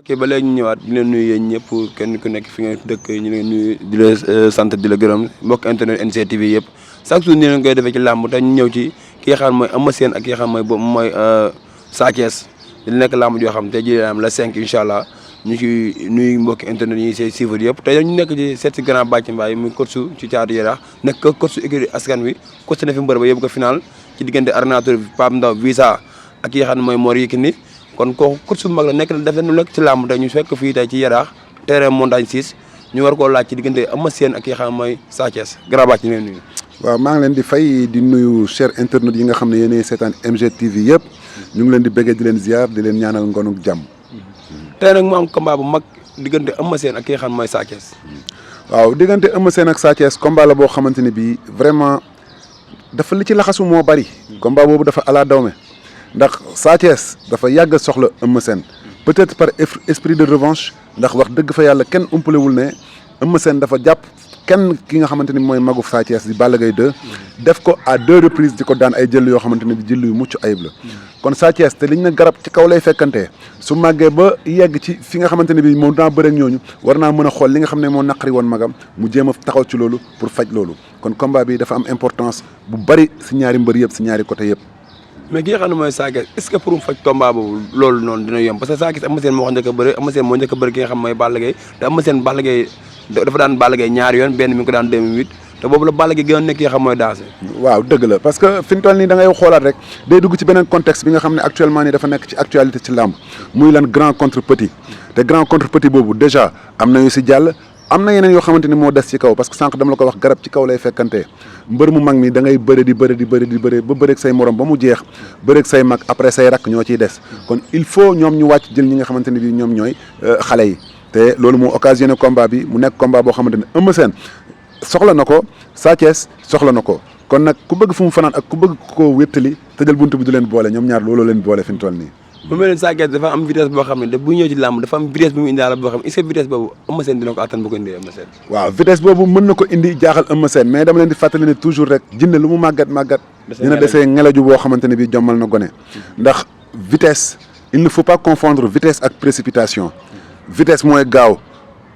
ok ba léegi ñu ñëwaat di leen nuyu yéen ñëpp kenn ku nekk fi nga dëkk ñu leen nuyu di la sant di la gërëm mbokk internet NGTV yëpp chaque jour ni leen koy defee ci làmb te ñu ñëw ci ki nga xam mooy Eumeu Sène ak ki nga xam mooy Sa Thiès di nekk làmb joo xam te ji la 5 incha allah ñu ci nuyu mbokki internet yi see suivre yëpp te ñu nekk ci seet si grand Bathie Mbaye muy coach ci Thiatou Yarakh nekk coach écurie askan wi coach na fi mbër ba yóbbu ko final ci diggante ordinateur bi Pape Ndaw Visa ak ki nga xam ne mooy Mor Yekini kon kooku coach bu mag la nekk def na nekk ci làmb tey ñu fekk fii tey ci Yarakh terrain montagne 6 ñu war koo laaj ci diggante Eumeu Sène ak ki nga xam mooy Sa Thiès grand Bathie ñu leen nuyu. waaw maa ngi leen di fay di nuyu cher internet yi nga xam ne yéenay seetaan MGTV yëpp ñu ngi leen di bëggee di leen ziar di leen ñaanal ngonuk jàmm. tey nag mu am combat bu mag diggante Eumeu Sène ak ki nga xam mooy Sa Thiès. waaw diggante Eumeu Sène ak Sa Thiès combat la boo xamante ne bii vraiment dafa li ci laxasu moo bari. combat boobu dafa ala dawme ndax Sa Thiès dafa yàgg soxla Eumeu Sène peut-être par esprit de revanche ndax wax dëgg fa yàlla kenn umpalewul ne Eumeu Sène dafa jàpp kenn ki nga xamante ni mooy magu Sa Thiès di Balla Gaye 2 def ko à 2 reprises di ko daan ay jël yoo xamante ne bi jël yu mucc ayib la kon Sa Thiès te liñ na garab ci kaw lay fekkantee su màggee ba yegg ci fi nga xamante ne bi moom daa bëre ak ñooñu war naa mën a xool li nga xam ne moo naqari woon magam mu jéem a taxaw ci loolu pour faj loolu kon combat bi dafa am importance bu bari si ñaari mbër yëpp si ñaari côté yëpp. mais ki nga xam ne mooy Sa Thiès est-ce que pour mu faj combat boobu loolu noonu dina yomb parce que Sa Thiès Eumeu Sène moo ko njëkk a bëre Eumeu Sène moo njëkk a bëre ki nga xam mooy Balla Gaye te Eumeu Sène Balla Gaye dafa daan Balla Gaye ñaari yoon benn mi ngi ko daan 2008 te boobu la Balla Gaye gënoon nekk ki nga xam mooy dansé. waaw dëgg la parce que fi mu toll nii da ngay xoolaat rek day dugg ci beneen contexte bi nga xam ne actuellement nii dafa nekk ci actualité ci làmb muy lan grand contre petit te grand contre petit boobu déjà am na yu si jàll am na yeneen yoo xamante ni moo des ci kaw parce que sànq dama la ko wax garab ci kaw lay fekkantee mbër mu mag mi da ngay bëri di bëri ba bëreeg say morom ba mu jeex bëreeg say mag après say rakk ñoo ciy des kon il faut ñoom ñu wàcc jël ñi nga xamante ne bi ñoom ñooy xale yi te loolu moo occasionné combat bi mu nekk combat boo xamante ne Eumeu Sène soxla na ko Sa Thiès soxla na ko kon nag ku bëgg fu mu fanaan ak ku bëgg koo wéttali tëjal buntu bi du leen boole ñoom ñaar looloo leen boole fi mu toll nii. mu mel ne Sa Thiès dafa am vitesse boo xam ne bu ñëw ci làmb dafa am vitesse bu mu indaale boo xam ne est-ce que vitesse boobu Eumeu Sène dina ko attan bu ko indee Eumeu Sène. waaw vitesse boobu mën na ko indi jaaxal Eumeu Sène mais dama leen di fàttali ne toujours rek jinne lu mu màggat dina desee ngelaju boo xamante ne bii jommal na gone ndax vitesse il ne faut pas confondre vitesse ak précipitation vitesse mooy gaaw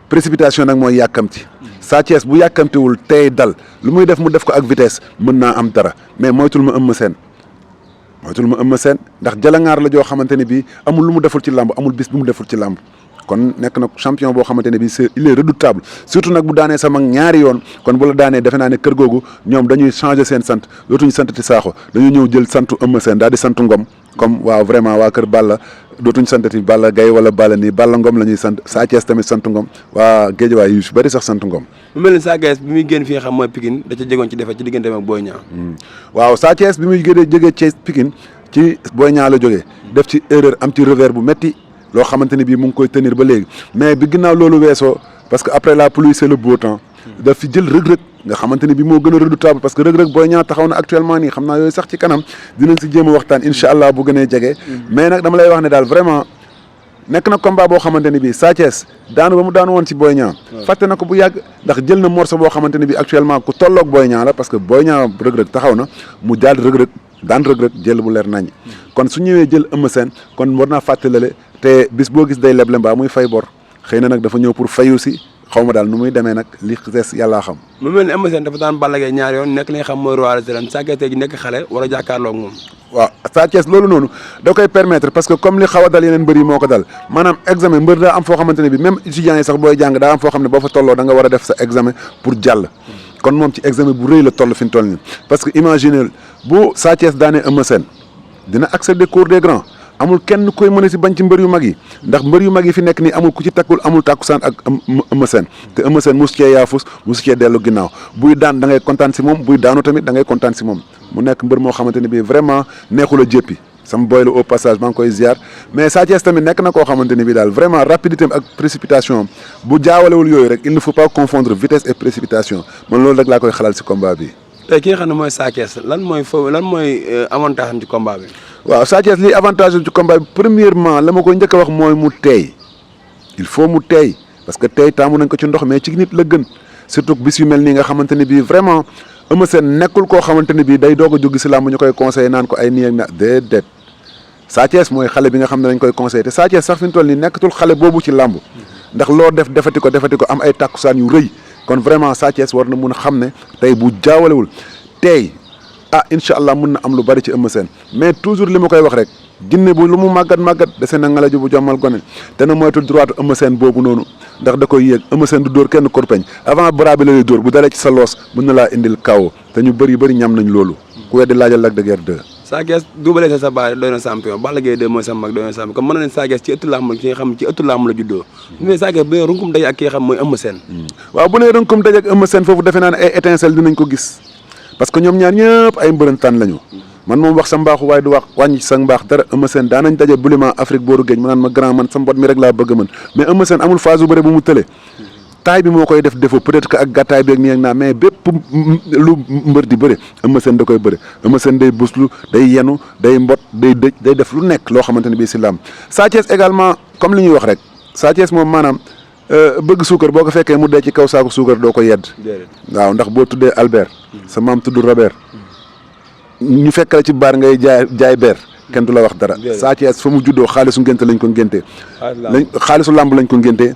précipitation nag mooy yàkkamti Sa Thiès bu yàkkamtiwul tey dal lu muy def mu def ko ak vitesse mën naa am dara mais moytul ma Eumeu Sène ndax jalangaar la joo xamante ne bii amul lu mu deful ci làmb amul bis bu mu deful ci làmb kon nekk na champion boo xamante ne bii il est redoutable surtout nag bu daanee sama ñaari yoon kon bu la daanee defe naa ne kër googu ñoom dañuy changer seen sant dootuñu santati Sakho dañuy ñëw jël santu Eumeu Sène daal di santu Ngom comme waaw vraiment waa kër Balla dootuñ santati Balla Gaye wala Balla nii Balla Ngom la ñuy sant Sa Thiès tamit sant Ngom waa Guédiawaye yu bëri sax sant Ngom. mu mel ni Sa Thiès bi muy génn fi nga xam mooy Pikine da ca jegoon ci defee ci diggante ak Boy Niang. waaw Sa Thiès bi muy jógee ci Pikine ci Boy Niang la jógee def ci erreur am ci revers bu metti loo xamante ni bii mu ngi koy tenir ba léegi mais bi ginnaaw loolu weesoo parce que après la pluie c'est le beau temps daf fi jël rëg-rëg nga xamante ni bii moo gën a redoutable parce que rëg-rëg Boy Niang taxaw na actuellement nii xam naa yooyu sax ci kanam dinañ si jéem a waxtaan incha allah bu gënee jege mais nag dama lay wax ne daal vraiment nekk na combat boo xamante ne bii Sa Thiès daanu ba mu daanu woon ci Boy Niang fàtte na ko bu yàgg ndax jël na morceau boo xamante ne bii actuellement ku tolloog Boy Niang la parce que Boy Niang rëg-rëg taxaw na mu jaal rëg-rëg daan rëg-rëg jël bu leer nañ kon su ñëwee jël Eumeu Sène kon war naa fàttalale te bis boo gis day leble mbaa muy fay bor xëy na nag dafa ñëw pour fayu si xaw ma daal nu muy demee nag li des yàllaa xam. mu mel ni Eumeu Sène dafa daan Balla Gaye ñaari yoon nekk li nga xam mooy roi des arènes Sa Thiès tey ji nekk xale war a jàkkaarloo ak moom. waaw Sa Thiès loolu noonu da koy permettre parce que comme li xaw a dal yeneen mbër yi moo ko dal maanaam examen mbër daa am foo xamante ne bi même étudiants yi sax booy jàng daa am foo xam ne boo fa tolloo da nga war a def sa examen pour jàll. kon moom ci examen bu rëy la toll fi mu toll nii parce que imaginer bu Sa Thiès daanee Eumeu Sène dina accéder cour des grands amul kenn koy mën a si bañ ci mbër yu mag yi ndax mbër yu mag yi fi nekk nii amul ku ci takkul amul tàkkusaan ak Eumeu Sène te Eumeu Sène mosu cee yaafus mosu cee dellu ginnaaw buy daan da ngay kontaan si moom buy daanu tamit da ngay kontaan si moom mu nekk mbër moo xamante ne bii vraiment neexul a jéppi sama boy la au passage maa ngi koy ziar mais Sa Thiès tamit nekk na koo xamante ne bii daal vraiment rapidité ak précipitation bu jaawalewul yooyu rek il ne faut pas confondre vitesse et précipitation man loolu rek laa koy xalaat si combat bi. tey ki nga xam ne mooy Sa Thiès lan mooy avantage am ci combat bi. waaw Sa Thiès lii avantage ci combat bi premièrement la ma koy njëkk a wax mooy mu teey il faut mu teey parce que teey taamu nañ ko ci ndox mais ci nit la gën surtout bis yu mel nii nga xamante ne bii vraiment Eumeu Sène nekkul koo xamante ne bii day doog a jóg si làmb ñu koy conseillé naan ko ay nii ak na déedéet Sa Thiès mooy xale bi nga xam ne dañ koy conseillé te Sa Thiès sax fi mu toll nii nekkatul xale boobu ci làmb ndax loo defati ko am ay takkusaan yu rëy kon vraiment Sa Thiès war na mun a xam ne tey bu jaawalewul tey incha allah mun na am lu bari ci Eumeu Sène mais toujours li ma koy wax rek jinne bu lu mu màggat dese na ngalaju bu jommal gone te na moytu droite Eumeu Sène boobu noonu ndax da koy yéeg Eumeu Sène du dóor kenn korpeñ avant bras bi la lay dóor bu dalee ci sa loos mën na laa indil kaw te ñu bëri ñam nañ loolu ku weddi laajal Lac de Guiers 2. Sa Thiès Double Less sa baay doy na champion Balla Gaye 2 mooy sa mag doy na champion comme mën na leen Sa Thiès ci ëttu làmb ki nga xam ci ëttu làmb la juddoo mais Sa Thiès bu nee runkum daje ak ki nga xam mooy Eumeu Sène waaw bu nee runkum daje ak Eumeu Sène foofu defe naa ne ay étincelle dinañ ko gis parce que ñoom ñaar ñëpp ay mbërëntaan lañu man moom wax sa mbaaxu waaye du wax wàññi sa mbaax dara Eumeu Sène daanañ daje buliment Afrique booru géej mu naan ma grand man sa mbot mi rek laa bëgg mën mais Eumeu Sène amul phase bu bëre bu mu tële taay bi moo koy def défaut peut-être que ak gàttaay bi ak nii ak naa mais bépp lu mbër di bëre Eumeu Sène da koy bëre Eumeu Sène day buslu day yenu day mbot day dëj day def lu nekk loo xamante ne bii si làmb Sa Thiès également comme li ñuy wax rek Sa Thiès moom maanaam bëgg suukar boo ko fekkee mu dee ci kaw saako suukar doo ko yedd waaw ndax boo tuddee Albert sa maam tudd Robert ñu fekk la ci baar ngay jaay beer kenn du la wax dara Sa Thiès fa mu juddoo xaalisu ngénte lañ ko ngéntee xaalisu làmb lañ ko ngéntee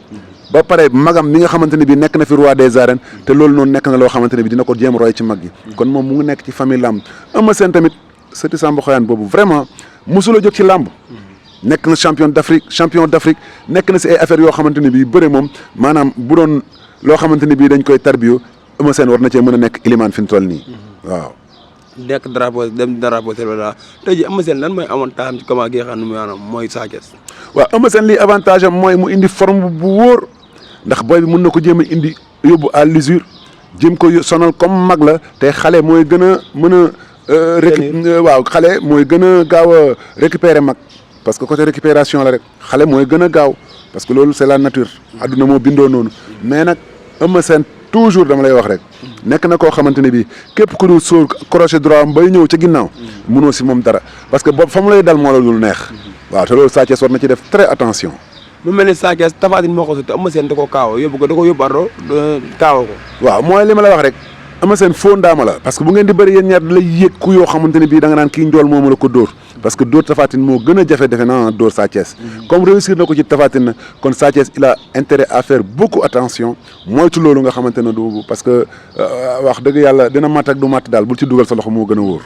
ba pare magam mi nga xamante ne bii nekk na fi roi des arènes te loolu noonu nekk na loo xamante ne bii dina ko jéem roy ci mag yi kon moom mu ngi nekk ci famille làmb Eumeu Sène tamit sëti Samba Xoyaan boobu vraiment musula jóg ci làmb nekk na champion d'Afrique nekk na si ay affaires yoo xamante ne bii bëre moom maanaam bu doon loo xamante ne bii dañ koy tarbiyo Eumeu Sène war na cee mën a nekk ilimaan fi mu toll nii waaw nekk drapeau Sénégal tey jii Eumeu Sène lan mooy avantage ci combat gi nga xam ne maanaam mooy Sa Thiès waaw Eumeu Sène lii avantage am mooy mu indi forme bu wóor ndax booy bi mën na ko jéem a indi yóbbu à l'usure jéem ko sonal comme mag la te xale mooy gën a mën a waaw xale mooy gën a gaaw a récupérer mag parce que côté récupération la rek xale mooy gën a gaaw parce que loolu c'est la nature adduna moo bindoo noonu mais nag Eumeu Sène toujours dama lay wax rek nekk na koo xamante ne bii képp ku dul sóor crochet droit am bay ñëw ca ginnaaw mënoo si moom dara parce que boobu fa mu lay dal moo la dul neex waaw te loolu Sa Thiès war na ci def très attention. mu mel ni Sa Thiès Tapha Tine moo ko te Eumeu Sène da koo kaaw yóbbu ardo kaawa ko waaw mooy li ma la wax rek Eumeu Sène foo ndaama la parce que bu ngeen di bëri yéen ñaar da lay yëg ku yoo xamante ne bii da nga naan kii njool moomu la ko dóor parce que dóor Tapha Tine moo gën a jafe defe naa dóor Sa Thiès comme réussir na ko ci Tapha Tine na kon Sa Thiès il a intérêt à faire beaucoup attention moytu loolu nga xamante ne du parce que wax dëgg yàlla dina matt ak du matt daal bul ci dugal sa loxo moo gën a wóor.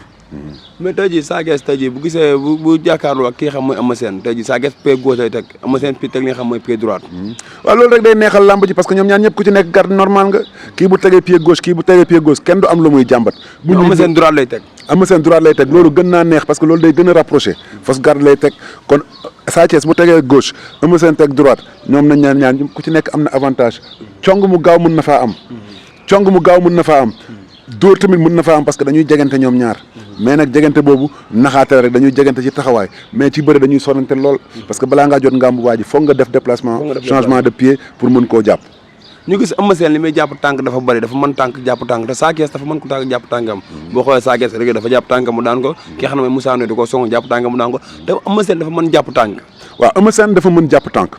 mais tey jii Sa Thiès tey jii bu gisee bu jàkkaarloo ak ki nga xam mooy Eumeu Sène tey jii Sa Thiès pied gauche lay teg Eumeu Sène pied teg li nga xam mooy pied droite waaw loolu rek day neexal làmb ji parce que ñoom ñaar ñëpp ku ci nekk garde normal nga kii bu tegee pied gauche kii bu tegee pied gauche kenn du am lu muy jàmbat bu Eumeu Sène droite lay teg Eumeu Sène droite lay teg loolu gën naa neex parce que loolu day gën a rapproché fausse garde lay teg kon Sa Thiès bu tegee gauche Eumeu Sène teg droite ñoom nañ ñaar ku ci nekk am na avantage cong mu gaaw mën na faa am dóor tamit mën na faa am parce que dañuy jegante ñoom ñaar mais nag jegante boobu naxaate rek dañuy jegante ci taxawaay mais ci bëre dañuy sonante lool parce que balaa ngaa jot ngambu waa ji foog nga def déplacement changement de pied pour mën koo jàpp ñu gis Eumeu Sène li muy jàpp tànk dafa bëri dafa mën tànk jàpp tànk te Sa Thiès dafa mën ko tànk jàpp tànkam boo xoolee Sa Thiès rek dafa jàpp tànkam mu daan ko ki nga xam ne mooy Moussa Ndoye da ko song jàpp tànkam mu daan ko te Eumeu Sène dafa mën jàpp tànk waaw Eumeu Sène dafa mën jàpp tànk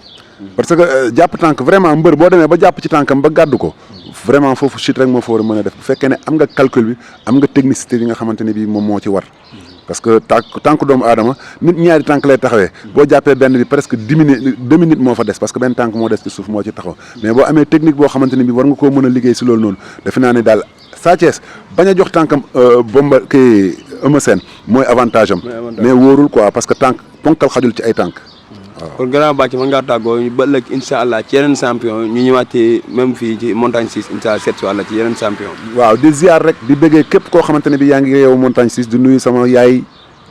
parce que jàpp tànk vraiment mbër boo demee ba jàpp ci tànkam ba gàddu ko vraiment foofu chute rek moo fa war a mën a def bu fekkee ne am nga calcul bi am nga technicité bi nga xamante ne bii moom moo ci war parce que tànk doomu aadama nit ñaari tànk lay taxawee boo jàppee benn bi presque 2 minutes moo fa des parce que benn tànk moo des ci suuf moo ci taxaw mais boo amee technique boo xamante ne bii war nga koo mën a liggéey si loolu noonu defe naa ne daal Sa Thiès bañ a jox tànkam bomba kii Eumeu Sène mooy avantage am mais wóorul quoi parce que tànk ponkal xajul ci ay tànk waaw kon gannaaw bàcc mën ngaa tàggoo ñu ba ëllëg incha allah ci yeneen champion ñu ñëwaat ci même fii ci montagne 6 incha allah seet si wàlla ci yeneen champion waaw di ziar rek di bëggee képp koo xamante ne bi yaa ngi yow montagne 6 di nuyu sama yaay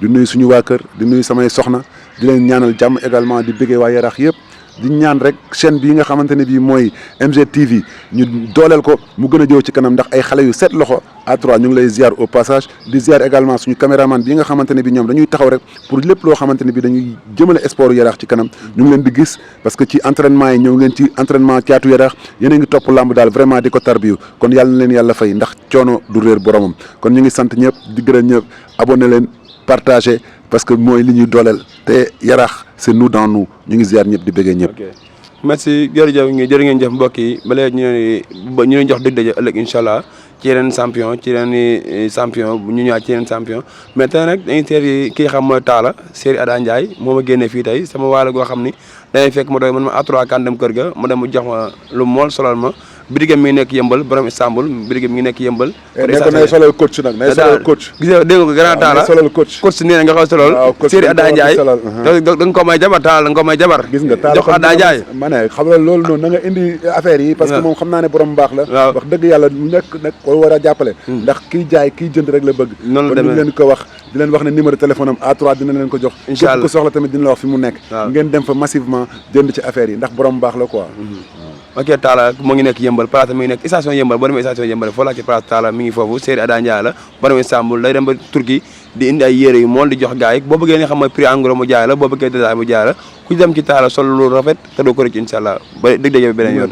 di nuyu suñu waa kër di nuyu samay soxna di leen ñaanal jàmm également di bëggee waa Yaraax yëpp di ñaan rek chaîne bii nga xamante ne bii mooy MGTV ñu dooleel ko mu gën a jëw ci kanam ndax ay xale yu set loxo A3 ñu ngi lay ziar au passage di ziar également suñu caméraman bii nga xamante ne bi ñoom dañuy taxaw rek pour lépp loo xamante ne bi dañuy jëmale sport Yaraax ci kanam ñu ngi leen di gis parce que ci entraînement yi ñëw ngeen ci entraînement caatu Yaraax yéen a ngi topp làmb daal vraiment di ko tarbiyu kon yàlla na leen yàlla fay ndax coono du réer boromam kon ñu ngi sant ñëpp di gërëm ñëpp abonné leen partagé parce que mooy li ñuy dooleel te Yaraax c'est nous dans nous ñu ngi ziar ñëpp di bëggee ñëpp merci jërëjëf jërë ngeen jëf mbokk yi ba léegi ñu leen jox dëgg daje ëllëg incha allah ci yeneen champion ñu ñëwaat ci yeneen champion mais tey nag dañuy seeti kii xam mooy Talla Seri Ada Ndiaye moo ma génnee fii tey sama waala goo xam ni dañuy fekk ma doy man ma A3 kan dem kër ga ma dem mu jox ma lu mool solal ma bidigam mi ngi nekk yëmbal borom Istanbul bidigam mi ngi nekk yëmbal. nekk nay solal coach nag nay solal coach. gis nga dégg nga grand Talla solal coach nee na nga xaw solal Seri Ada Ndiaye da nga ko may jabar Talla da nga ko may jabar gis nga Talla jox Ada Ndiaye ma ne xam nga loolu noonu na nga indi affaire yi parce que moom xam naa ne borom baax la wax dëgg yàlla nekk ko war a jàppale ndax kiy jaay kiy jënd rek la bëgg noonu la demee leen ko wax di leen wax ne numéro téléphone am A3 dina leen ko jox incha allah ko soxla tamit dina la wax fi mu nekk ngeen dem fa massivement jënd ci affaire yi ndax borom baax la quoi ok Talla mu ngi nekk yëmbal place mi ngi nekk station yëmbal boo demee station yëmbal foo laa ci place Talla mi ngi foofu Seri Ada Ndiaye la boo demee Istanbul day dem ba Turquie di indi ay yére yu mool di jox gars yi boo bëggee li nga xam mooy prix en gros mu jaay la boo bëggee détail mu jaay la ku dem ci Talla sol lu rafet te doo ko rëcc incha allah ba dëgg-dëgg beneen yoon